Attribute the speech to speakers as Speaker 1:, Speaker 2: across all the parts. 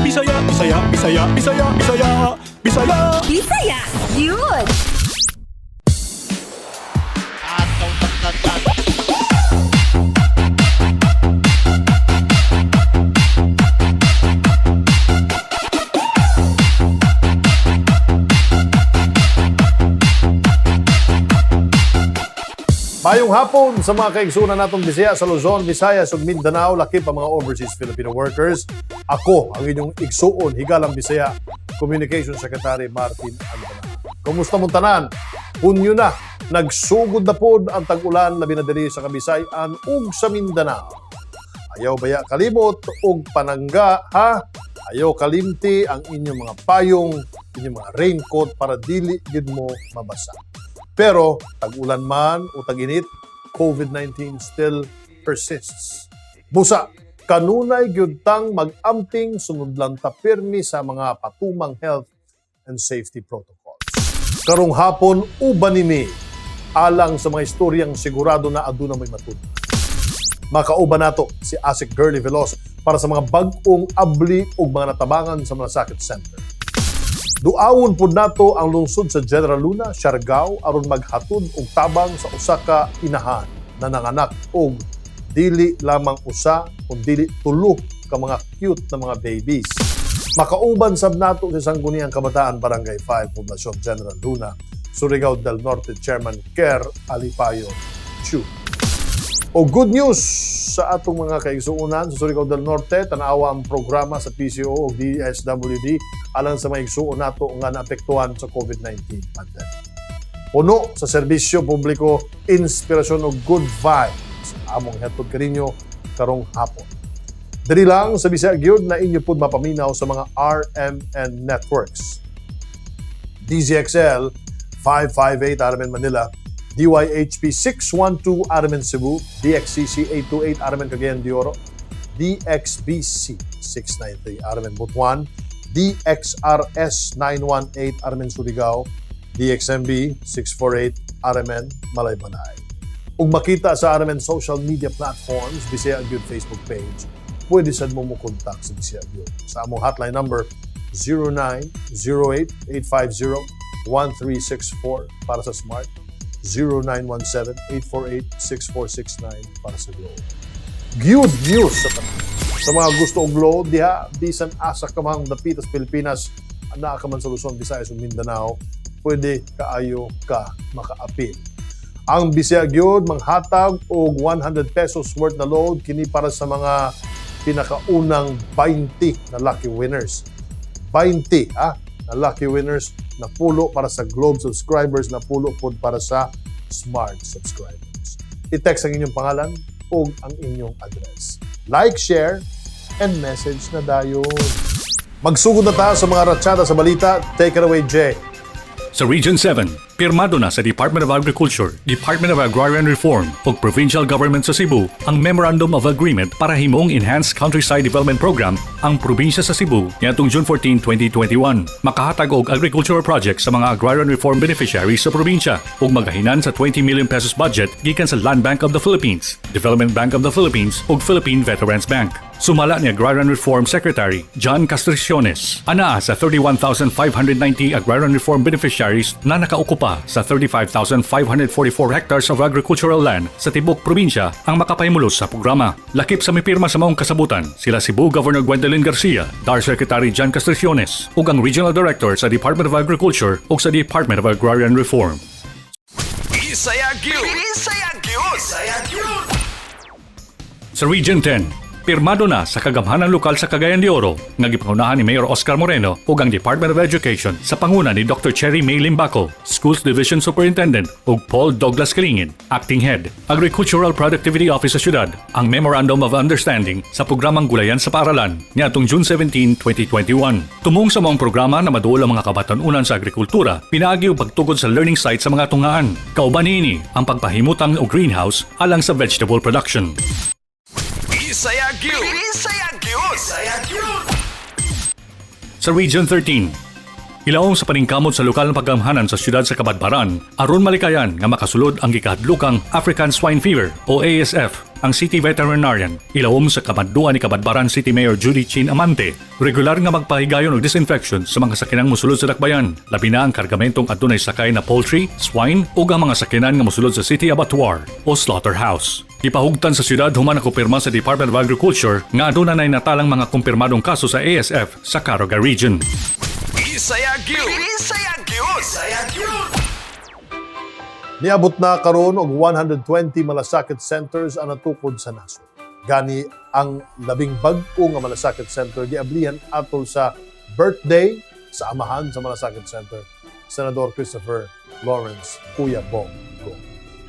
Speaker 1: Bisaya, Bisaya, Bisaya, Bisaya, Bisaya, Bisaya.
Speaker 2: Bisaya, gyud!
Speaker 3: Mayong hapon sa mga kaigsunan natong Bisaya sa Luzon, Visayas ug Mindanao, lakip ang mga overseas Filipino workers. Ako ang inyong igsuon, higalang Bisaya, Communication Secretary Martin Andanar. Kumusta mong tanan? Hunyo na, nagsugod na pod ang tag-ulan labi na diri sa Kabisayan ug sa Mindanao. Ayaw baya kalimot ug panangga, ha? Ayaw kalimti ang inyong mga payong, inyong mga raincoat para dili gyud mo mabasa. Pero tag-ulan man o tag-init, COVID-19 still persists. Busa, kanunay gyud tang mag-amping, sunod lang ta pirmi sa mga patumang health and safety protocols. Karong hapon, uban nini alang sa mga istoryang sigurado na aduna may matud. Makauban nato si Asik Girly Veloz para sa mga bag-ong abli ug mga natabangan sa Malasakit Center. Duawon pud nato ang lungsod sa General Luna, Siargao, aron maghatod og tabang sa usa ka inahan na nanganak og dili lamang usa kun dili tulo ka mga cute na mga babies. Makauban sab nato sa Sangguniang Kabataan Barangay 5, Poblasyon General Luna, Surigao del Norte Chairman Ker Alipayo Chu. O good news sa atong mga kaigsuonan sa Surigao del Norte, tanawa ang programa sa PCO o DSWD alang sa mga igsuon nato nga naapektuhan sa COVID-19 pandemic. Puno sa serbisyo publiko, inspirasyon o good vibes among hatod kaninyo karong hapon. Diri lang sa Bisaya gyud na inyo pud mapaminaw sa mga RMN networks. DZXL 558 RMN Manila, DYHP 612 RMN Cebu, DXCC 828 RMN Cagayan de Oro, DXBC 693 RMN Butuan, DXRS 918 RMN Surigao, DXMB 648 RMN Malaybalay. Ug makita sa RMN social media platforms, Bisaya Gyud Facebook page, pwede sad mo mo kontak sa Bisaya Gyud sa among hotline number 0908-850-1364 para sa Smart, 0917-848-6469 para sa Globe. Gyud news sa tanan. Sa mga gusto og load diha, bisan asa ka mang dapita sa Pilipinas, naa ka man sa Luzon, Visayas ug Mindanao, pwede kaayo ka makaapil. Ang Bisaya gyud manghatag og 100 pesos worth na load kini para sa mga pinakaunang 20 na lucky winners. 20 na lucky winners, na pulo para sa Globe subscribers, na pulo pod para sa Smart subscribers. I-text ang inyong pangalan ug ang inyong address. Like, share, and message na dayon. Magsugod na ta sa mga ratsada sa balita. Take it away, Jay.
Speaker 4: Sa Region 7, pirmado na sa Department of Agriculture, Department of Agrarian Reform ug Provincial Government sa Cebu ang Memorandum of Agreement para himong Enhanced Countryside Development Program ang probinsya sa Cebu niadtong June 14, 2021. Makahatag og agricultural projects sa mga agrarian reform beneficiaries sa probinsya ug magahinan sa 20 million pesos budget gikan sa Land Bank of the Philippines, Development Bank of the Philippines ug Philippine Veterans Bank. Sumala ni Agrarian Reform Secretary John Castriciones, anaa sa 31,590 agrarian reform beneficiaries na nakaukupa sa 35,544 hectares of agricultural land sa tibok probinsya ang makapahimulos sa programa. Lakip sa mipirma sa maong kasabutan sila Cebu Governor Gwendolyn Garcia, DAR Secretary John Castriciones ug ang Regional Director sa Department of Agriculture ug sa Department of Agrarian Reform.
Speaker 5: Bisaya gyud. Bisaya gyud. Bisaya gyud.
Speaker 4: Sa Region 10, pirmado na sa kagamhanan lokal sa Cagayan de Oro nga gipangunahan ni Mayor Oscar Moreno ug ang Department of Education sa panguna ni Dr. Cherry May Limbaco, Schools Division Superintendent, ug Paul Douglas Kalingin, Acting Head, Agricultural Productivity Office sa syudad, ang Memorandum of Understanding sa programang Gulayan sa Paaralan niadtong June 17, 2021. Tumong sa maong programa na maduol ang mga kabatan-unan sa agrikultura, pinaagi og pagtukod sa learning site sa mga tungaan. Kauban niini ang pagpahimutang og greenhouse alang sa vegetable production.
Speaker 5: Bisaya gyud. Bisaya gyud. Bisaya gyud.
Speaker 4: Sa Region 13, hilawom sa paningkamot sa lokal na paggamhanan sa siyudad sa Cabadbaran aron malikayan nga makasulod ang gikahadlukang African Swine Fever o ASF. Ang City Veterinarian, ilawom sa kamanduan ni Cabadbaran City Mayor Judy Chin Amante, regular nga magpahigayon og disinfection sa mga sakinang mosulod sa dakbayan, labi na ang kargamentong adunay sakay na poultry, swine ug ang mga sakinan nga mosulod sa city abattoir o slaughterhouse. Gipahugtan sa syudad human nakumpirma sa Department of Agriculture nga aduna nay natalang mga kumpirmadong kaso sa ASF sa Caroga Region.
Speaker 5: Bisaya gyud. Bisaya gyud. Bisaya gyud.
Speaker 3: Niabot na karon og 120 malasakit centers ang natukod sa nasod. Gani ang labing bag-o nga malasakit center giablihan atol sa birthday sa amahan sa Malasakit Center, Senador Christopher Lawrence Kuya Bong Go.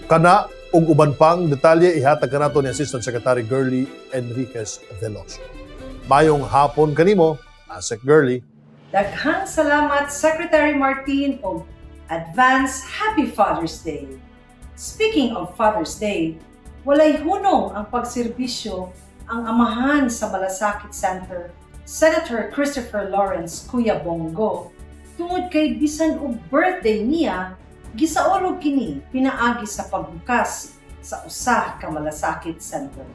Speaker 3: Kana ug uban pang detalye ihatag kanato ni Assistant Secretary Girlie Enriquez Veloso. Mayong hapon kanimo, Asec Girlie.
Speaker 6: Daghang salamat, Secretary Martin, og advance Happy Father's Day. Speaking of Father's Day, walay hunong ang pagserbisyo ang amahan sa Malasakit Center, Senator Christopher Lawrence Kuya Bong Go, tungod kay bisan og birthday niya, gisaulog kini pinaagi sa pagbukas sa usa ka Malasakit Center.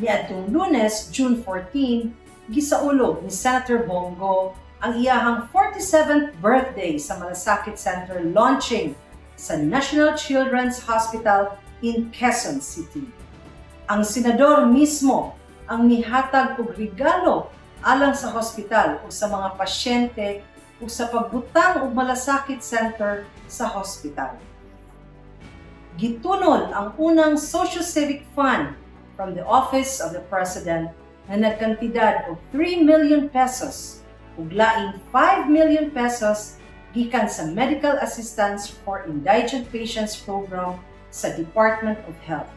Speaker 6: Niadtong Lunes, June 14, gisaulog ni Senator Bong Go ang iyahang 47th birthday sa Malasakit Center launching sa National Children's Hospital in Quezon City. Ang senador mismo ang nihatag og regalo alang sa hospital ug sa mga pasyente ug sa pagbutang og Malasakit Center sa hospital. Gitunol ang unang Socio-Civic Fund from the Office of the President na nagkantidad og 3 million pesos ug laing 5 million pesos gikan sa Medical Assistance for Indigent Patients Program sa Department of Health.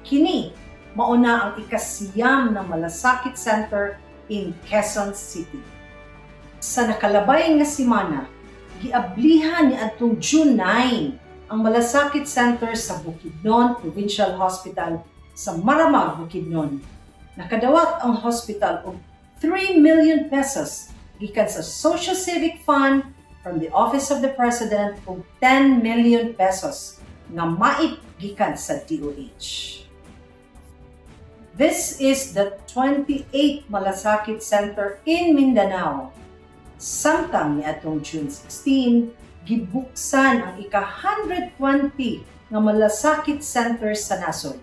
Speaker 6: Kini mauna ang ikasiyam na Malasakit Center in Quezon City. Sa nakalabay nga semana, giablihan ni adtong June 9 ang Malasakit Center sa Bukidnon Provincial Hospital sa Maramag, Bukidnon. Nakadawat ang hospital og 3 million pesos gikan sa Social Civic Fund from the Office of the President og 10 million pesos nga maip gikan sa DOH. This is the 28th Malasakit Center in Mindanao. Samtang niadtong June 16, gibuksan ang ika-120 nga Malasakit Center sa nasod.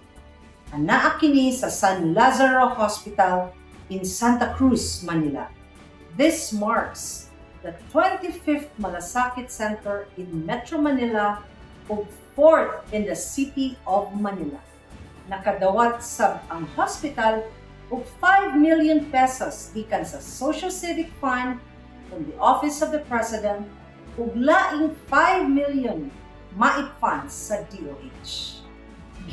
Speaker 6: Anaa kini sa San Lazaro Hospital in Santa Cruz, Manila. This marks the 25th Malasakit Center in Metro Manila ug fourth in the city of Manila. Nakadawat sab ang hospital og 5 million pesos gikan sa Social Civic Fund from the Office of the President ug laing 5 million MAIP funds sa DOH.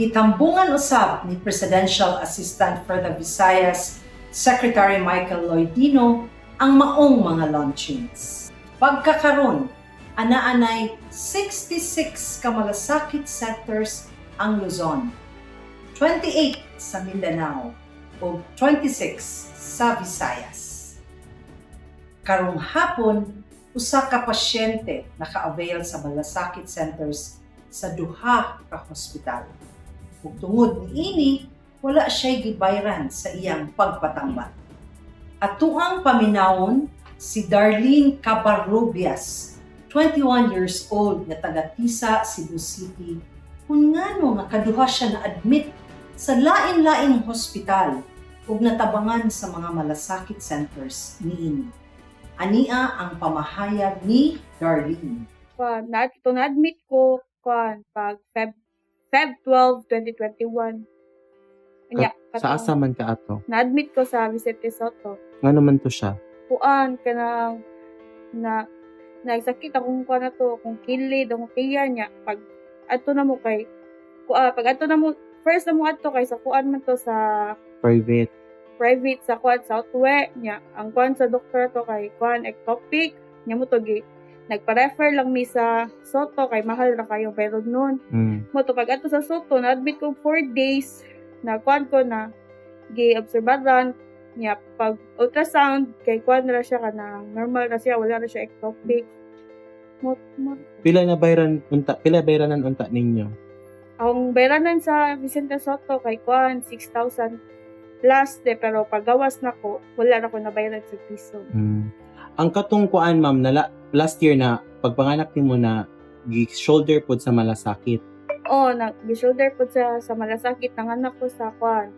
Speaker 6: Gitambungan usab ni Presidential Assistant for the Visayas, Secretary Michael Lloyd Dino, ang maong mga launchings. Pagkakaron, anaa nay 66 ka malasakit centers ang Luzon, 28 sa Mindanao ug 26 sa Visayas. Karong hapon, usa ka pasyente naka-avail sa malasakit centers sa duha ka hospital. Ug tungod niini, wala siya'y gibayran sa iyang pagpatambal. Atuang paminawon si Darlene Cabarrubias, 21 years old, nga taga Tisa, Cebu City, kung ngano nga kaduha siya na-admit sa lain-laing hospital ug natabangan sa mga malasakit centers niini. Ania ang pamahayag ni Darlene.
Speaker 7: Kuan na to, na-admit ko kuan pag Feb 12, 2021. Unya,
Speaker 8: Sa asa man ka ato?
Speaker 7: Na-admit ko sa Vicente Soto.
Speaker 8: Ngano man to siya?
Speaker 7: Kuan kanang na nagsakit akong kuan na to, akong kilid, akong tiyan niya. Pag adto na mo kay kuan, pag adto na mo first na mo adto kay sa kuan man to sa
Speaker 8: Private.
Speaker 7: Private sa kuan sa Otwe niya. Ang kuan sa doktor to kay kuan, ectopic niya mo to, gi nagpa-refer lang mi sa Soto kay mahal ra kayo pero noon mo to. Pag adto sa Soto, na-admit ko 4 days na kuan ko na gi-obserbaran niya. Pag ultrasound kay kuan ra siya, kanang normal ra siya, wala ra siya ectopic mo.
Speaker 8: Pila na bayran unta, pila bayranan unta ninyo?
Speaker 7: Ang bayranan sa Vicente Soto kay kuan 6,000 plus de, pero paggawas nako wala na ko nabayran sa piso.
Speaker 8: Ang katong kuan, ma'am, na last year na pagpanganak nimo na gi-shoulder pod sa malasakit.
Speaker 7: Oh, nag shoulder po sa malasakit, nanganak ko sa kuan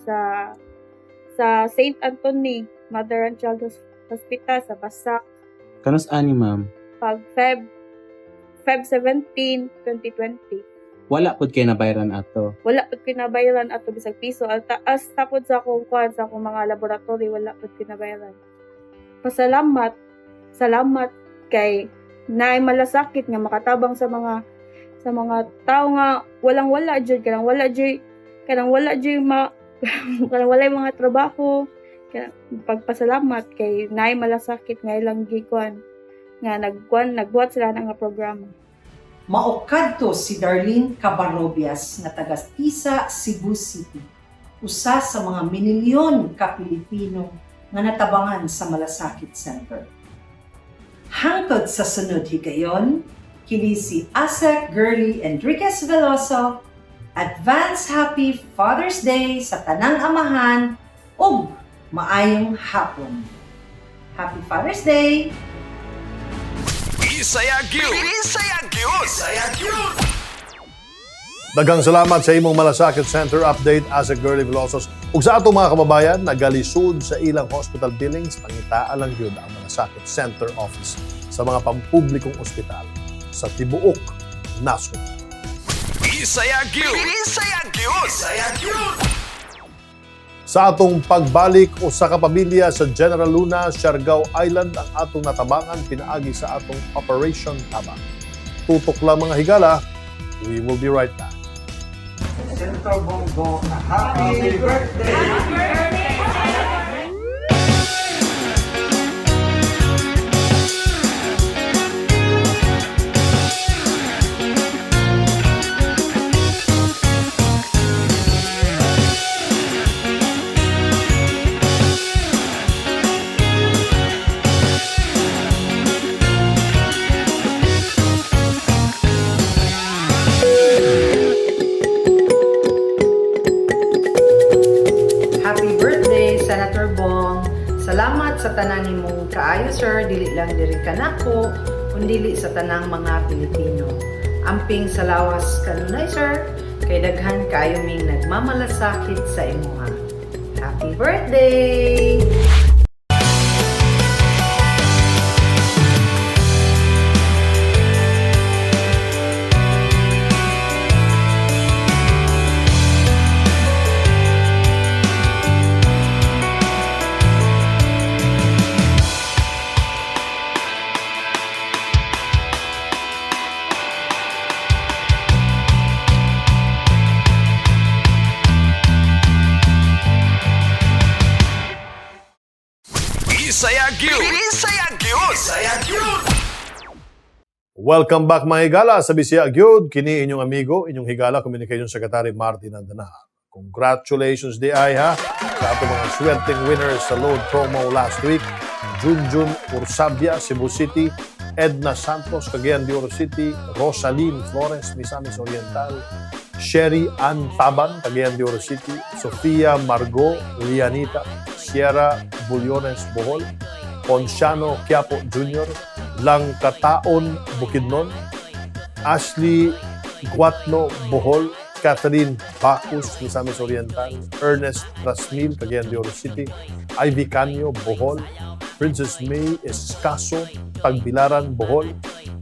Speaker 7: sa Saint Anthony Mother and Child Hospital sa Basak.
Speaker 8: Kanus ani, ma'am?
Speaker 7: Pag Feb 17, 2020.
Speaker 8: Wala pod kay nabayran ato.
Speaker 7: Wala pud kinabayaran ato bisag piso. Al taas tapod sa akong kuan sa akong mga laboratory, wala pud kinabayaran. Pasalamat, salamat kay naay malasakit nga makatabang sa mga tao nga walang wala jud, kanang wala jud ma kanang walay mga trabaho. Kanang pagpasalamat kay naay malasakit nga ilang gikuan nga nagkuan nagbuhat sila na nga programa.
Speaker 6: Mao kadto si Darlene Cabarobias nga taga Tisa, Cebu City. Usa sa mga minilyon ka Pilipino nga natabangan sa Malasakit Center. Hangtod sa sunod higayon, kini si Asek Girly Enriquez Veloso. Advance Happy Father's Day sa tanang amahan ug maayong hapon. Happy Father's Day!
Speaker 5: Bisaya gyud. Bisaya gyud. Bisaya gyud.
Speaker 3: Daghang salamat sa imong Malasakit Center update, Asec Girly Velosos. Ug sa atong mga kababayan, nagalisod sa ilang hospital billings, pangitaan lang gyud ang Malasakit Center Office sa mga pampublikong ospital sa tibuok nasod.
Speaker 5: Bisaya gyud. Bisaya gyud. Bisaya gyud.
Speaker 3: Sa atong pagbalik, usa ka pamilya sa General Luna, Siargao Island ang atong natabangan pinaagi sa atong Operation Tabang. Tutok lang, mga higala, we will be right back.
Speaker 9: Senator Bong Go, happy birthday!
Speaker 6: Happy birthday, Senator Bong. Salamat sa tanan nimong kaayo, sir. Dili lang diri kanako, kundili sa tanang mga Pilipino. Amping sa lawas kanunay, sir. Kay daghan kaayo ming nagmamalasakit sa imuha. Happy birthday!
Speaker 5: Bisaya gyud. Bisaya gyud. Bisaya gyud.
Speaker 3: Welcome back, mga higala, sa Bisaya Gyud. Kini inyong amigo, inyong higala, Communication Secretary Martin Andanar. Congratulations diay ha sa atong mga swerteng winners sa load promo last week. Junjun Ursabia, Cebu City, Edna Santos, Cagayan de Oro City, Rosaline Flores, Misamis Oriental, Sherry Ann Taban, Cagayan de Oro City, Sofia Margot Lianita, Sierra Bullones, Bohol, Ponciano Quiapo Jr., Langkataon, Bukidnon, Ashley Guatno, Bohol, Catherine Bacus, Misamis Oriental, Ernest Rasmil, Cagayan de Oro City, Ivy Canyo, Bohol, Princess May Escaso, Tagbilaran, Bohol,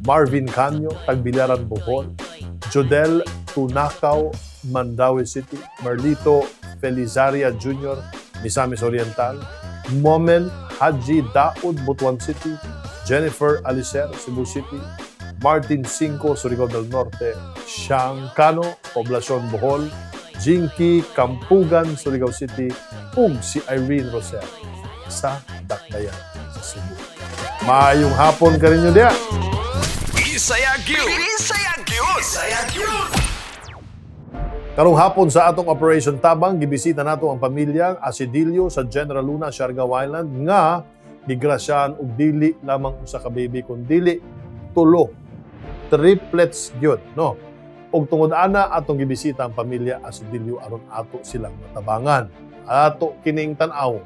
Speaker 3: Marvin Canyo, Tagbilaran, Bohol, Jodel Tunakaw, Mandaue City, Marlito Felizaria Jr., Misamis Oriental, Momen Haji Daud, Butuan City, Jennifer Alicer, Cebu City, Martin Cinco, Surigao del Norte, Siang Cano, Poblacion, Bohol, Jinky Campugan, Surigao City, ug si Irene Rosel sa Dakbayan sa Cebu. Maayong hapon kaninyo diya.
Speaker 5: Bisaya gyud. Bisaya gyud. Bisaya gyud.
Speaker 3: Karong hapon sa atong Operation Tabang, gibisita nato ang pamilyang Asedillo sa General Luna, Siargao Island nga gigrasyahan og dili lamang usa ka baby kundili tulo, triplets gyud, no? Ug tungod ana, atong gibisita ang pamilya Astudillo aron ato silang matabangan. Ato kining tan-aw.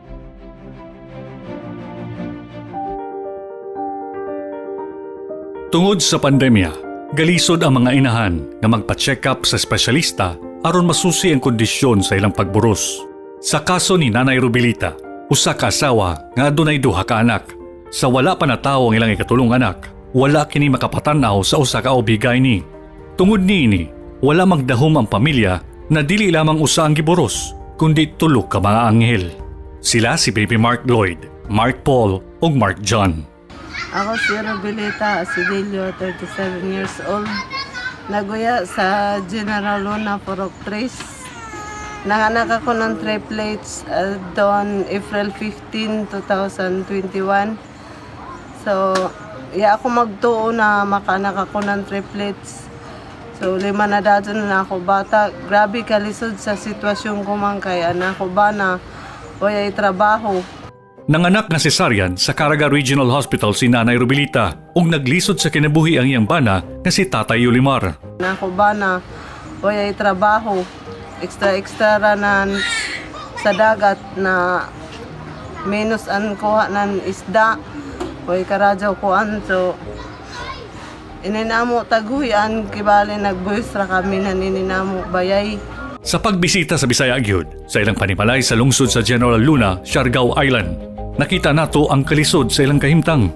Speaker 4: Tungod sa pandemya, galisod ang mga inahan nga magpa-check up sa espesyalista aron masusi ang kondisyon sa ilang pagburos. Sa kaso ni Nanay Rubilita, usa ka asawa nga adunay duha ka anak. Sa wala pa natawo ang ilang ikatulong anak, wala kini makapatan-aw sa usa ka OB-GYN. Tungod niini, wala magdahom ang pamilya na dili lamang usa ang giburos, kundi tulo ka mga anghel. Sila si Baby Mark Lloyd, Mark Paul ug Mark John.
Speaker 10: Ako si Robilita Asidillo, 37 years old. Naguya sa General Luna, Purok 3. Nanganak ako ng triplets doon April 15, 2021. So, iya ako magtuo na makaanak ako ng triplets. So, 5 na dato na ako bata. Grabe kalisod sa sitwasyon ko man kay anak ko ba na way trabaho.
Speaker 4: Nanganak nga cesarean sa Caraga Regional Hospital si Nanay Rubilita ug naglisod sa kinabuhi ang iyang bana nga si Tatay Yulimar.
Speaker 10: Nako ba na way trabaho, extra extra ra nan sa dagat na minus ang kuha nan isda, way karadyaw kuan. So ininamo taguyan kibali nagbuhis ra kami na nininamo bayay.
Speaker 4: Sa pagbisita sa Bisaya gyud, sa ilang panimalay sa lungsod sa General Luna, Siargao Island, nakita nato ang kalisod sa ilang kahimtang.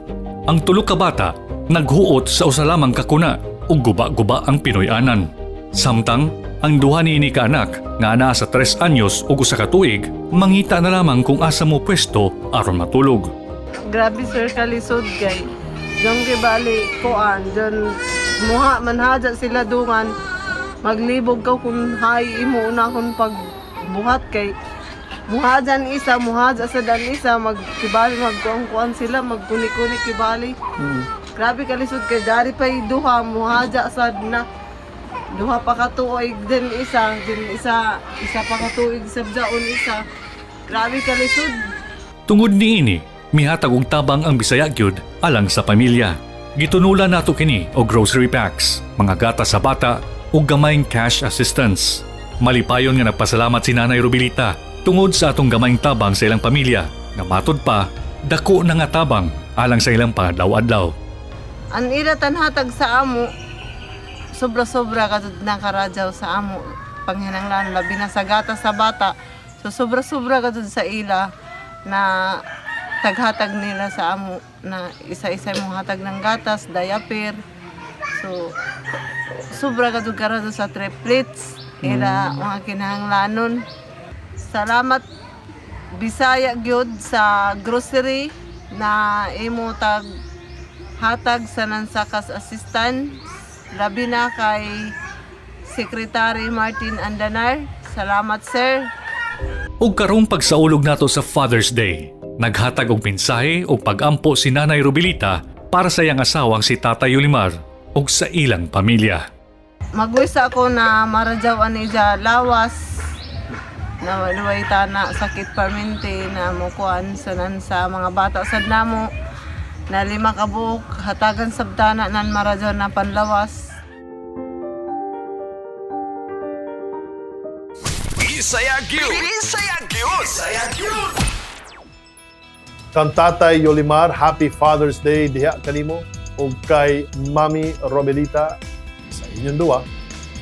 Speaker 4: Ang tulo ka bata naghuot sa usa lamang kakuna ug guba-guba ang Pinoy-anan. Samtang ang duha niini ka anak nga anaa sa 3 anyos ug 1 ka tuig mangita na lamang kung asa mo pwesto aron matulog.
Speaker 10: Grabe sir kalisod kay Diyon kibali kuan diyon muha manhaja sila dungan maglibog ka kung hay imo una kung pagbuhat kay muha dyan isa, muha dyan sa dan isa, magkibali magkuan-kuan sila, magkuni-kuni kibali. Grabe kalisod kay dari pa duha muha dyan sad na duha pa ka tuig din isa, din isa, isa pa ka tuig sabjaon isa. Grabe kalisod.
Speaker 4: Tungod niini, mihatag og tabang ang Bisaya gyud alang sa pamilya. Gitunulan nato kini og grocery packs, mga gatas sa bata ug gamayng cash assistance. Malipayon nga nagpasalamat si Nanay Rubilita tungod sa atong gamayng tabang sa ilang pamilya nga matud pa dako na nga tabang alang sa ilang pangadlaw-adlaw.
Speaker 10: Ang ila tanhatag sa amo, sobra-sobra katud na karadyaw sa amo panghinanglan labi na sa gatas sa bata. So sobra-sobra katud sa ila na taghatag nila sa amo na isa-isa mong hatag ng gatas, diaper. So sobra katud karadyaw sa triplets ila mga kinahanglanon. Salamat Bisaya gyud sa grocery na imo tag hatag sa Nansakas Assistant, labi na kay Secretary Martin Andanar. Salamat sir.
Speaker 4: Ug karong pagsaulog nato sa Father's Day, naghatag og mensahe ug pag-ampo si Nanay Rubilita para sa iyang asawang si Tatay Yulimar ug sa ilang pamilya.
Speaker 10: Magwisa ako na maradyaw ani ja lawas na luway tana sakit permente na mukuan sa nan sa mga bata sad namo na 5 ka buok hatagan sabtana nan maradyaw na panlawas.
Speaker 5: Bisaya gyud. Bisaya gyud. Bisaya gyud.
Speaker 3: Kang Tatay Yolimar, Happy Father's Day diha kanimo ug kay Mami Robelita sa inyong duwa.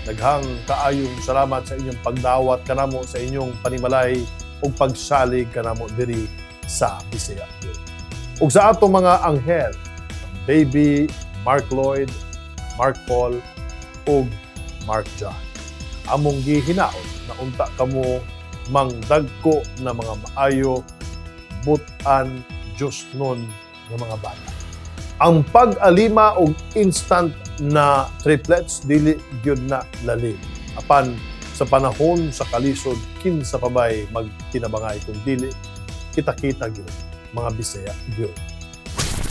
Speaker 3: Daghang kaayong salamat sa inyong pagdawat kanamo sa inyong panimalay ug pagsalig kanamo diri sa Bisaya. Ug sa atong mga anghel, Baby Mark Lloyd, Mark Paul ug Mark John. Among gihinaot na unta kamo mangdagko na mga maayo butan Diyos nun ng mga bata. Ang pag-alima og instant na triplets dili gyud na lalim. Apan sa panahon sa kalisod kinsa pa bay magtinabangay kung dili kita-kita gyud mga Bisaya gyud.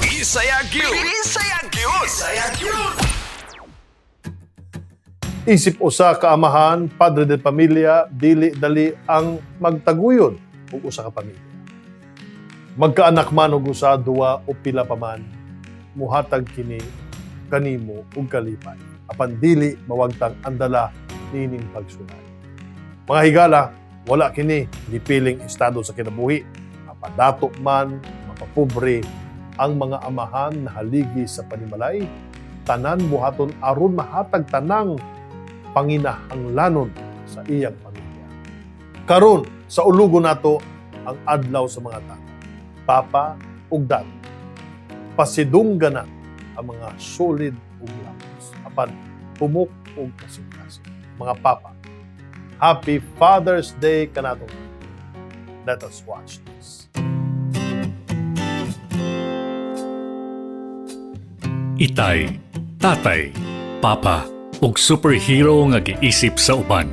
Speaker 5: Bisaya gyud. Bisaya gyud. Bisaya gyud.
Speaker 3: Isip usa ka amahan, padre de pamilya, dili dali ang magtaguyod og usa ka pamilya. Magkaanak man og usa, duwa o pila pa man, muhatag kini kanimo og kalipay. Apan dili mawagtang ang dala niining pagsulay. Mga higala, wala kini gipiling estado sa kinabuhi. Mapadato man, mapapobre, ang mga amahan na haligi sa panimalay, tanan buhaton aron mahatag tanang panginahanglanon sa iyang pamilya. Karon sa ulugo nato ang adlaw sa mga tatay, papa ug dato. Pasidunggan na ang mga solid ug lawas apan pumok ug kasing-kasing. Mga papa, Happy Father's Day kanato. Let us watch this.
Speaker 4: Itay, tatay, papa, ug superhero nga giisip sa uban.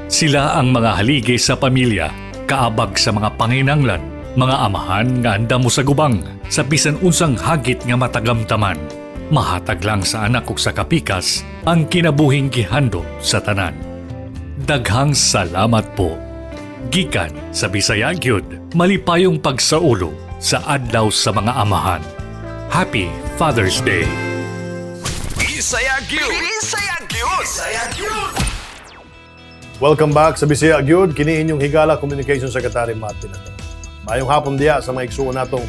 Speaker 4: Sila ang mga haligi sa pamilya, kaabag sa mga panginanglan, mga amahan nga andam mo sa gubang, sa bisan unsang hagit nga matagamtaman. Mahatag lang sa anak ug sa kapikas ang kinabuhing gihandom sa tanan. Daghang salamat po. Gikan sa Bisaya gyud, malipayong pagsaulo sa adlaw sa mga amahan. Happy Father's Day!
Speaker 5: Bisaya gyud. Bisaya gyud. Bisaya gyud.
Speaker 3: Welcome back sa Bisaya Gyud. Kini inyong higala Communication Secretary Martin Andanar. Maayong hapon diya sa mga igsuon natong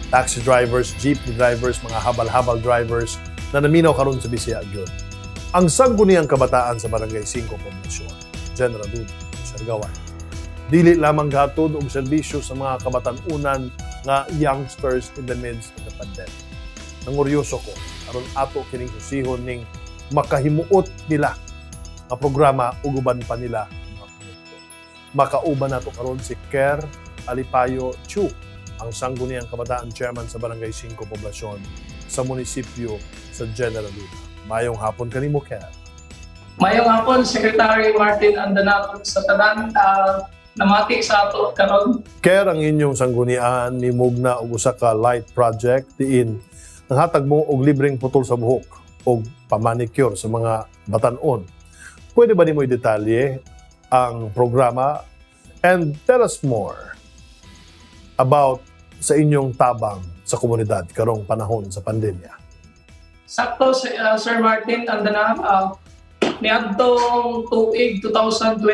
Speaker 3: taxi drivers, jeepney drivers, mga habal-habal drivers na naminaw karon sa Bisaya Gyud. Ang Sangguniang Kabataan sa Barangay 5 Poblacion, General Luna, Siargao. Dili lamang gahatod og serbisyo sa mga kabatan-unan nga youngsters in the midst of the pandemic. Nanguryoso ko aron ato kining susihon ning makahimuot nila nga programa ug uban pa nila ang mga proyekto. Makauban nato karon si Ker Alipayo Chu, ang Sangguniang Kabataan Chairman sa Barangay 5 Poblacion sa munisipyo sa General Luna. Mayong hapon kanimo, Ker.
Speaker 11: Mayong hapon, Secretary Martin Andanar, sa tanan namati sa ato karon.
Speaker 3: Ker, ang inyong sanggunian nimugna og usa ka light project diin nanghatag mo og libreng putol sa buhok og pamanicure sa mga batan-on. Pwede ba nimo i-detalye ang programa and tell us more about sa inyong tabang sa komunidad karong panahon sa pandemya?
Speaker 11: Sakto, Sir Martin Andanar, niadtong tuig 2020,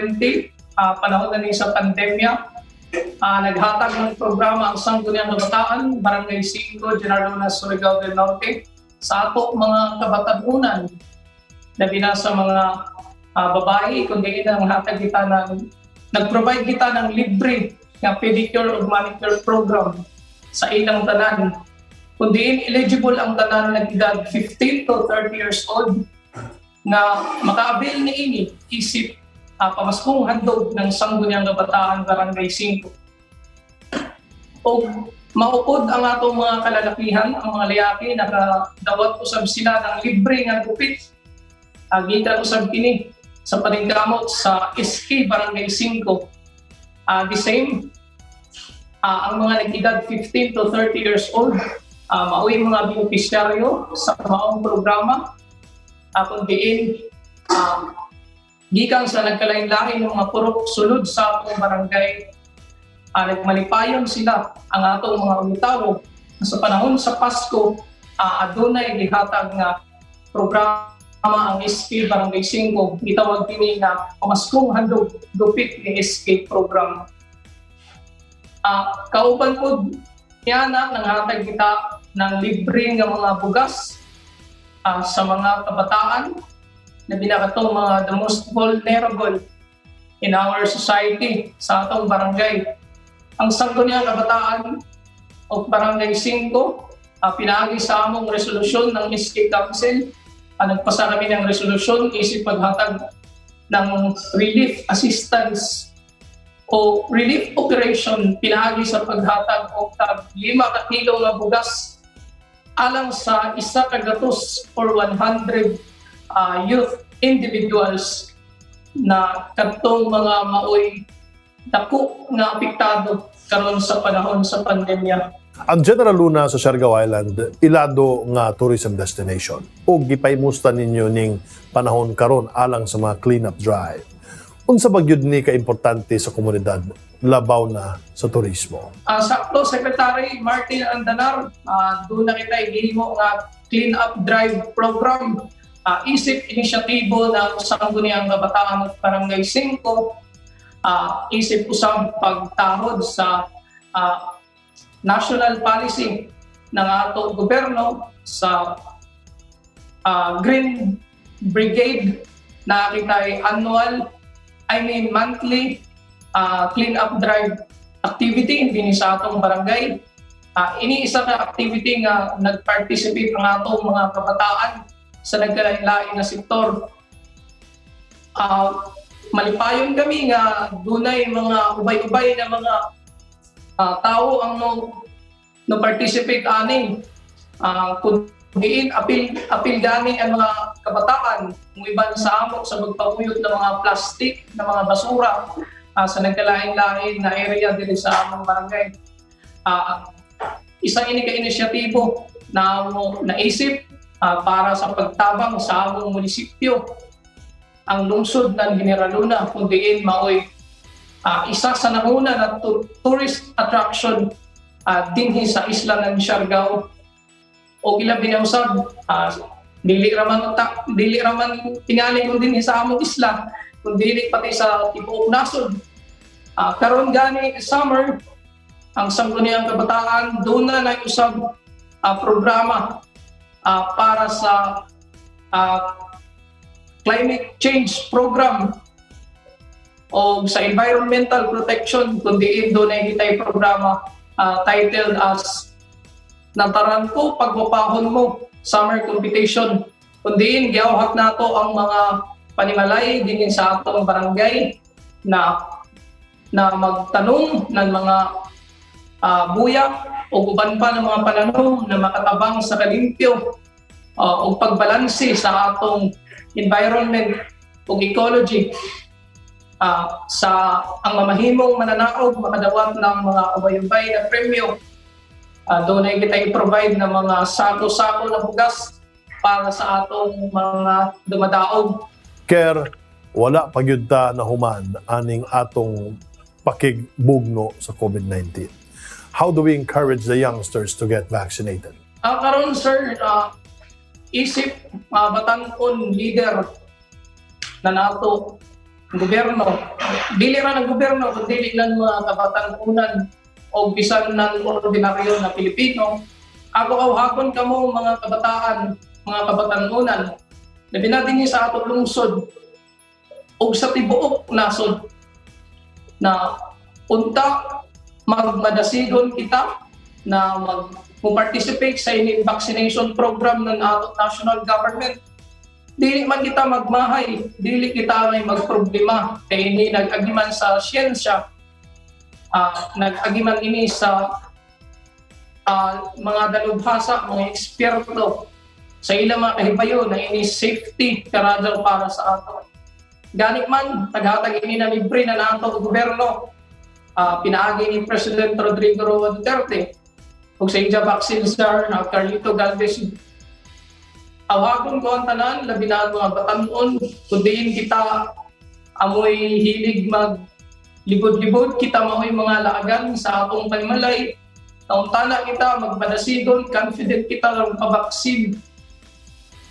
Speaker 11: panahon na ni sa pandemya, naghatag ng programa ang Sangguniang Kabataan, Barangay 5, General Luna, Surigao del Norte, sa ato mga kabatanunan, labi na sa mga babae, kundi ang hatag kita ng, nag-provide kita ng libre nga pedicure o manicure program sa ilang tanan. Kundi eligible ang tanan nag edad 15 to 30 years old na maka-avail ni ini isip pamaskong handog ng Sangguniang Kabataan Barangay 5. O maupod ang atong mga kalalakihan, ang mga layaki, nakadawat usab sila ng libre nga gupit. Gikan usab kini sa paningkamot sa SK Barangay 5. The same, ang mga nag-edad 15 to 30 years old, mao'y mga benepisyaryo sa maong programa, kundiin gikan sa nagkalain-lain ng mga purok sulod sa atong barangay, nagmalipayon sila ang atong mga ulitawo sa panahon sa Pasko, adunay gihatag nga programa ang SK Barangay 5, gitawag kini nga Pamaskong Handog Gupit ni SK program. Kauban pod niya na nanghatag kita ng libre nga mga bugas sa mga kabataan na binakatong mga the most vulnerable in our society sa atong barangay. Ang Sangguniang Kabataan o Barangay 5, pinaagi sa among resolusyon ng SK Council, nagpasa kami ng resolusyon isip paghatag ng relief assistance o relief operation pinaagi sa paghatag og tag 5 ka kilo nga bugas alang sa 100 or 100 youth individuals na kadtong mga maoy dako nga apektado karon sa panahon sa pandemya.
Speaker 3: Ang General Luna sa Siargao Island, ilado nga tourism destination. Ug gipaymusta ninyo ning panahon karon alang sa mga clean-up drive. Unsa ba gyud ni kaimportante sa komunidad labaw na sa turismo?
Speaker 11: Sakto, Secretary Martin Andanar, doon na kita gihimo nga clean up drive program. Isip inisyatibo ng Sangguniang Kabataan at Barangay 5, isip usab pagtahod sa national policy ng ato gobyerno sa Green Brigade na kitay annual, I mean monthly clean up drive activity dinhi sa atong barangay. Ini isa ka activity nga nag-participate ang atong mga kabataan sa nagkalain-lain na sektor. Malipayon kami nga dunay mga ubay-ubay na mga tao ang no participate ani. Kun diin apil apil gani ang mga kabataan kung iban sa amo sa magpamuyot ng mga plastic na mga basura sa nagkalain-lain na area diri sa among barangay. Isang ini ka inisyatibo na amo naisip para sa pagtabang sa among munisipyo, ang lungsod ng General Luna, kung diin maoy isa sa nanguna na tourist attraction dinhi sa isla ng Siargao. O ilabi na usab, dili raman tingali kung dinhi sa among isla kun dili pati sa tibuok nasod. Karon gani summer, ang Sangguniang Kabataan doon na usab programa para sa climate change program o sa environmental protection, kundi doon na kitay programa titled as Nataran Ko Pagmapahon Mo Summer Competition, kundi giawhak nato ang mga panimalay dinhi sa atong barangay na na magtanong ng mga buyak o uban pa ng mga pananom na makatabang sa kalimpyo o pagbalanse sa atong environment ug ecology. Sa ang mamahimong mananaog makadawat ng mga ubay-ubay na premyo. Doon ay kita i-provide ng mga sako-sako na bugas para sa atong mga dumadaog.
Speaker 3: Ker, wala pa gyud ta nahuman aning atong pakigbugno sa COVID-19. How do we encourage the youngsters to get vaccinated?
Speaker 11: Karon sir, isip batan-on leader na nato gobyerno. Dili ra ng gobyerno kundi dili lang mga kabatan-unan o bisan ng ordinaryo na Pilipino. Ako awhakon kamo mga kabataan, mga kabatan-unan. Labi na dinhi sa atong lungsod o sa tibuok nasod na unta magmadasigon kita na mag participate sa ining vaccination program ng atong national government. Dili man kita magmahay, dili kita may magproblema kay ini nag-agiman sa siyensya, nag-agiman ini sa mga dalubhasa, mga eksperto sa ilang mga kahibayo na ini safety karadyaw para sa ato. Ganit man, taghatag ini na libre na nato ang gobyerno, pinaagi ni President Rodrigo Roa Duterte ug sa iya vaccine czar na Carlito Galvez. Awagon ko ang tanan, labi na ang mga batan-on, kundiin kita amoy hilig mag libod-libod, kita maoy mga laagan sa atong panimalay. Nauntana kita, magpadasigon, confident kita ng pabaksin.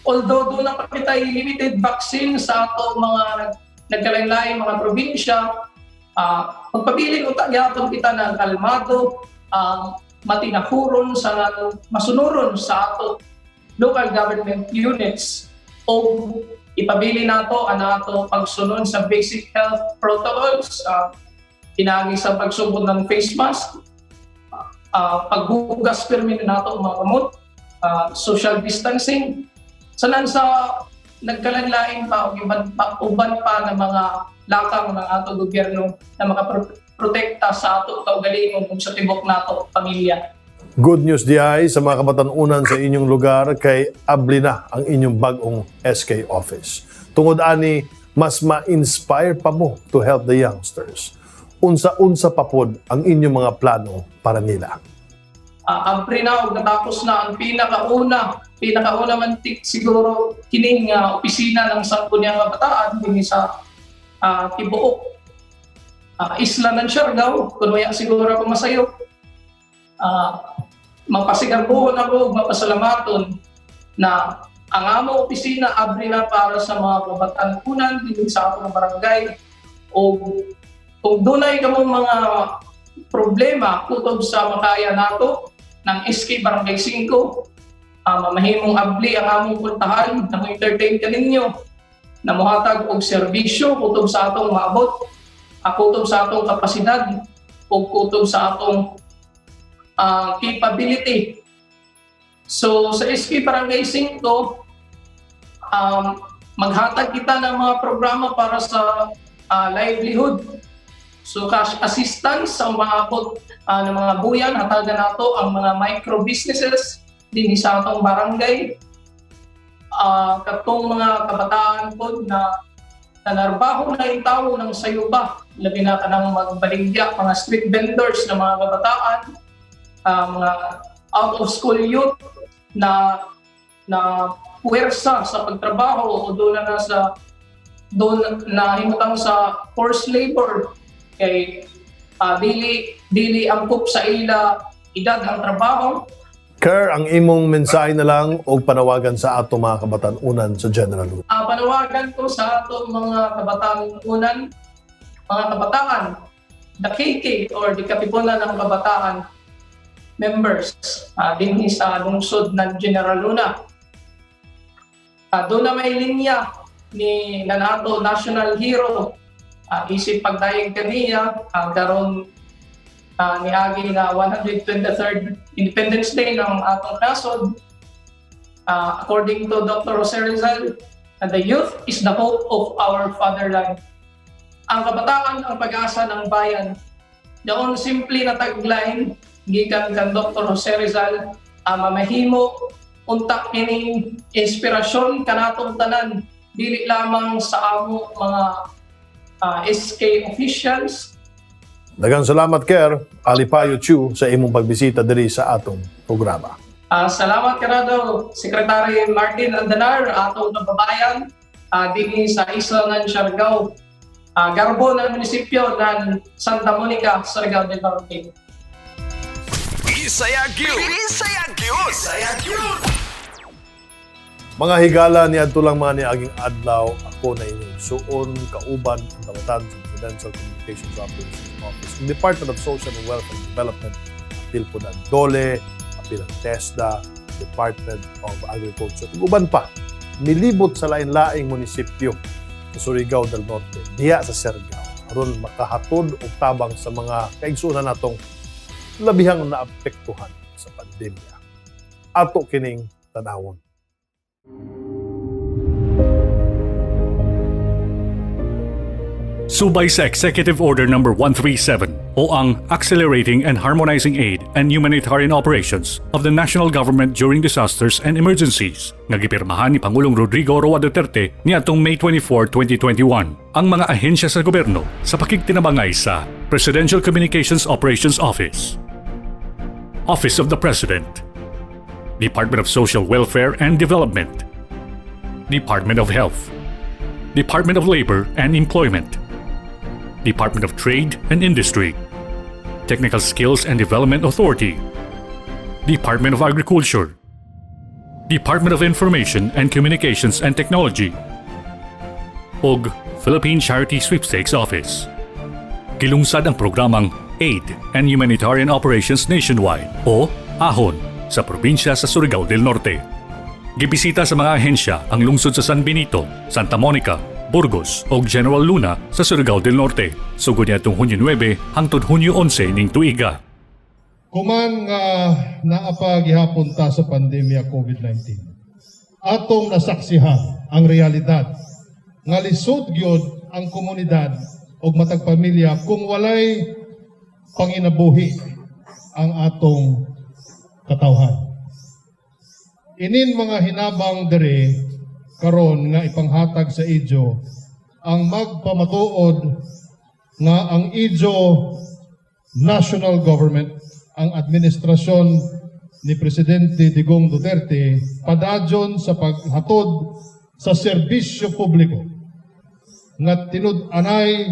Speaker 11: Although doon na kita limited vaccine sa ato mga nagkalain-lain mga probinsya, magpabilin uta gyapon kita ng kalmado, matinahuron sa masunuron sa ato local government units o ipabili nato ang ato pagsunod sa basic health protocols, pinaagi sa pagsubod ng face mask, paghugas pirmi nato ang mga kamot, social distancing, sanan sa nagkalanlain pa o uban pa ng mga lakang ng ato gobyerno na makaprotekta sa ato kaugalingon ug sa tibok nato pamilya.
Speaker 3: Good news diay sa mga kabatan-unan sa inyong lugar kay abli na ang inyong bag-ong SK office. Tungod ani, mas ma-inspire pa mo to help the youngsters. Unsa-unsa pa pod ang inyong mga plano para nila.
Speaker 11: Abri na og natapos na ang pinakauna man siguro kining opisina ng Sangguniang Kabataan dinhi sa tibuok isla ng Siargao, kun waya siguro ako masayo. Mapasigarbuhon ako, mapasalamaton na Ang among opisina abri na para sa mga kabatan-unan dinhi sa atong barangay o kung dunay kamong mga problema kutob sa makaya nato ng SK Barangay 5, mamahimong abli ang among puntahan na mo-entertain kaninyo na mohatag og serbisyo kutob sa atong maabot, kutob sa atong kapasidad o kutob sa atong capability. So sa SK Barangay 5, maghatag kita ng mga programa para sa livelihood. So cash assistance sa umaabot ng mga buyan, hatagan nato ang mga micro businesses dinhi sa atong barangay. Katong mga kabataan pod na nanarbaho na yung tao ng sayuba, labi na kanang magbaligya, mga street vendors na mga kabataan, mga out of school youth na na puwersa sa pagtrabaho o doon na nasa doon na himutang sa forced labor kay dili dili angkop sa ila edad ang trabaho.
Speaker 3: Ker, ang imong mensahe na lang og panawagan sa ato mga kabatan-unan sa General Luna.
Speaker 11: Panawagan ko sa atong mga kabataan-unan, mga kabataan, the KK or the Katipunan ng Kabataan members dinhi sa lungsod ng General Luna. Doon na may linya ni Nanato National Hero, isip pagdayeg kaniya karon niagi na 123rd Independence Day ng atong nasod. According to Dr. Jose Rizal, the youth is the hope of our fatherland. Ang kabataan ang pag-asa ng bayan. Daon simple na tagline gikan kan Dr. Jose Rizal, mamahimo unta kining inspirasyon kanatong tanan, dili lamang sa amo mga SK officials.
Speaker 3: Daghang salamat, Ker Alipayo Chu, sa imong pagbisita diri sa atong programa.
Speaker 11: Salamat kanado Secretary Martin Andanar, atong kababayan dinhi sa isla ng Siargao, garbo ng munisipyo ng Santa Monica, Surigao del Norte.
Speaker 5: Bisaya gyud. Bisaya gyud. Bisaya gyud.
Speaker 3: Mga higala, niadto lang mga niaging adlaw, ako na inyong suon kauban ang dawatan sa Presidential Communications Operations Office, ang Department of Social and Welfare Development, apil po ng DOLE, apil ang TESDA, Department of Agriculture, ug uban pa, nilibot sa lain-laing munisipyo sa Surigao del Norte, diha sa Siargao, aron makahatod og tabang sa mga kaigsuonan natong labihang naapektuhan sa pandemya. Ato kining tanawon.
Speaker 4: Subay sa Executive Order No. 137 o ang Accelerating and Harmonizing Aid and Humanitarian Operations of the National Government During Disasters and Emergencies nga gipirmahan ni Pangulong Rodrigo Roa Duterte niadtong May 24, 2021, ang mga ahensya sa gobyerno sa pakigtinabangay sa Presidential Communications Operations Office, Office of the President, Department of Social Welfare and Development, Department of Health, Department of Labor and Employment, Department of Trade and Industry, Technical Skills and Development Authority, Department of Agriculture, Department of Information and Communications and Technology, ug Philippine Charity Sweepstakes Office. Gilungsad ang programang Aid and Humanitarian Operations Nationwide o AHON sa probinsya sa Surigao del Norte. Gibisita sa mga ahensya ang lungsod sa San Benito, Santa Monica, Burgos ug General Luna sa Surigao del Norte sugod niadtong Hunyo 9 hangtod Hunyo 11 ning tuiga.
Speaker 12: Kuman nga naa pa gihapon ta sa pandemya COVID-19, atong nasaksihan ang realidad nga lisod gyud ang komunidad ug matag pamilya kung walay panginabuhi ang atong katawhan. Inin mga hinabang diri karon nga ipanghatag sa inyo ang magpamatuod nga ang ijo national government, ang administrasyon ni Presidente Digong Duterte, padayon sa paghatod sa serbisyo publiko nga tinud-anay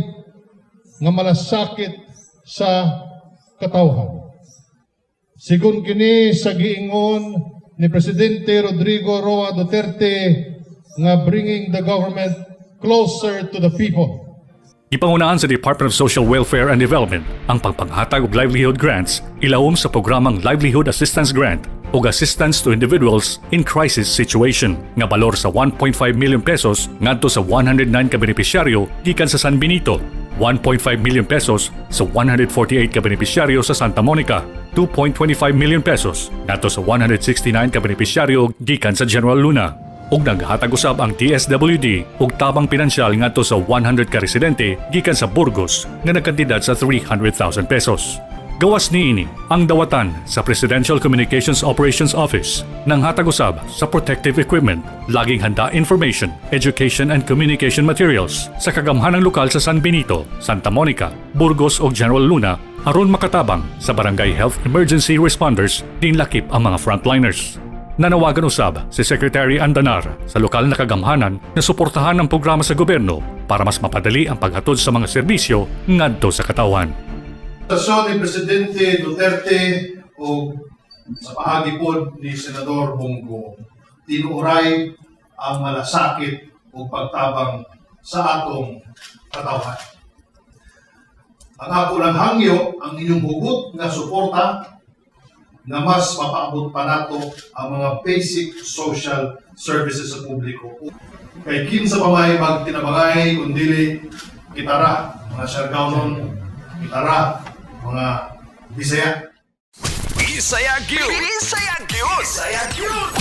Speaker 12: nga malasakit sa katawhan. Sigon kini sa giingon ni Presidente Rodrigo Roa Duterte nga bringing the government closer to the people.
Speaker 4: Gipangunahan sa Department of Social Welfare and Development ang pagpanghatag og livelihood grants ilawom sa programang Livelihood Assistance Grant ug Assistance to Individuals in Crisis Situation nga balor sa 1.5 million pesos ngadto sa 109 ka benepisyaryo gikan sa San Benito, 1.5 million pesos sa 148 ka benepisyaryo sa Santa Monica, 2.25 million pesos ngadto sa 169 ka benepisyaryo gikan sa General Luna, ug naghatag usab ang DSWD og tabang pinansyal ngadto sa 100 ka residente gikan sa Burgos nga nagkantidad sa 300,000 pesos. Gawas niini, ang dawatan sa Presidential Communications Operations Office nang hatag usab sa protective equipment, laging handa information, education and communication materials sa kagamhanang lokal sa San Benito, Santa Monica, Burgos ug General Luna aron makatabang sa barangay health emergency responders din lakip ang mga frontliners. Nanawagan usab si Secretary Andanar sa lokal na kagamhanan na suportahan ang programa sa gobyerno para mas mapadali ang paghatod sa mga serbisyo ngadto sa katawhan.
Speaker 3: Sasyon ni Presidente Duterte o sa paagi po ni Senador Bong Go, tinuray ang malasakit o pagtabang sa atong katawhan. Ang ako lang hangyo ang inyong hugot nga suporta na mas mapaabot pa nato ang mga basic social services sa publiko. Kay kinsa pa may magtinabangay kung dili kitara mga Siargaonon, kitara mga Bisaya.
Speaker 5: Bisaya gyud. Bisaya gyud. Bisaya gyud.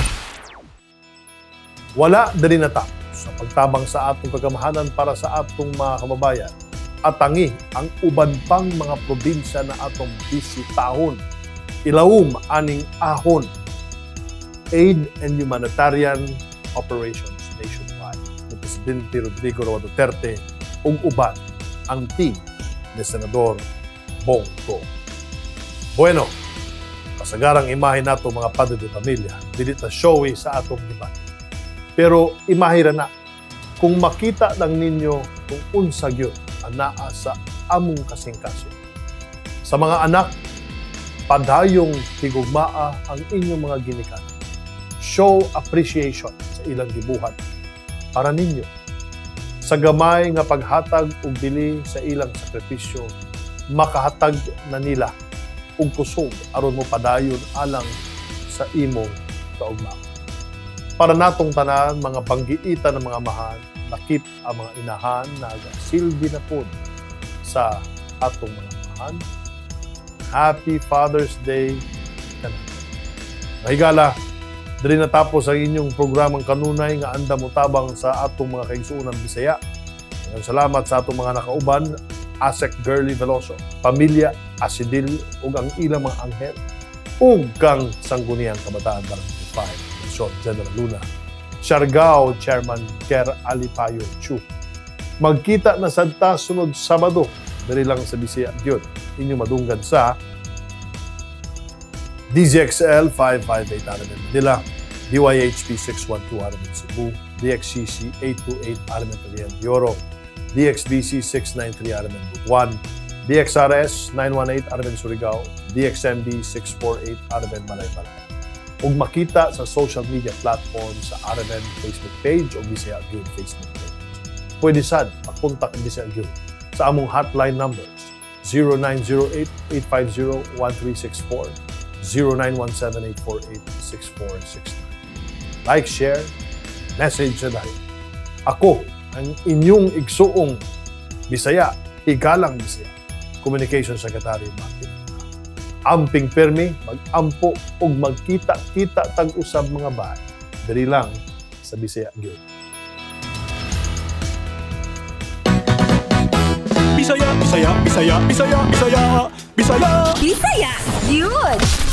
Speaker 3: Wala diri natapos sa pagtabang sa atong kagamhanan para sa atong mga kababayan. Atangi ang uban pang mga probinsya na atong bisitahon. Ilawom aning AHON, Aid and Humanitarian Operations Nationwide, ni Presidente Rodrigo Roa Duterte ug uban ang team ni Senador Bong Go. Bueno, kasagarang imahe nato, mga padre de pamilya, dili ta showy sa atong giban. Pero imahe ra na kung makita lang ninyo kung unsa gyud ang naa sa among kasing-kasing. Sa mga anak, padayong higugmaa ang inyong mga ginikan. Show appreciation sa ilang gibuhat para ninyo. Sa gamay nga paghatag og bili sa ilang sakripisyo, makahatag na nila og kusog aron mo padayon alang sa imong kaugmaon. Para natong tanan, mga banggiitan ng mga amahan, lakip ang mga inahan na silbi na pod sa atong mga amahan. Happy Father's Day kanato. Mahigala, diri natapos ang inyong programang kanunay nga andam motabang sa atong mga kaigsuonan Bisaya. Maraming salamat sa atong mga nakauban, Asec Girly Veloso, Pamilya Asidil ug ang ilang mga anghel, ug kang Sangguniang Kabataan Barangay 5, Sean General Luna, Siargao Chairman Ker Alipayo Chu. Magkita na sad ta sunod Sabado, diri lang sa Bisaya gyud. Inyo madunggan sa DZXL 558 RMN Manila, DYHP 612 RMN Cebu, DXCC 828 RMN Cagayan de Oro, DXBC 693 RMN Butuan, DXRS 918 RMN Surigao, DXMB 648 RMN Malaybalay. Ug makita sa social media platform sa RMN Facebook page o Bisaya Gyud Facebook page. Pwede sad makontak ang Bisaya Gyud sa among hotline numbers 0908-850-1364, 0917-848-6469. Like, share, message na dahil. Ako, ang inyong igsuong Bisaya, Higalang Bisaya, Communication Secretary Martin. Amping permi, mag-ampo ug magkita-kita tag-usab, mga bay. Diri lang sa Bisaya gyud.
Speaker 1: Bisaya, Bisaya, Bisaya, Bisaya, Bisaya, Bisaya.
Speaker 2: Bisaya, yun!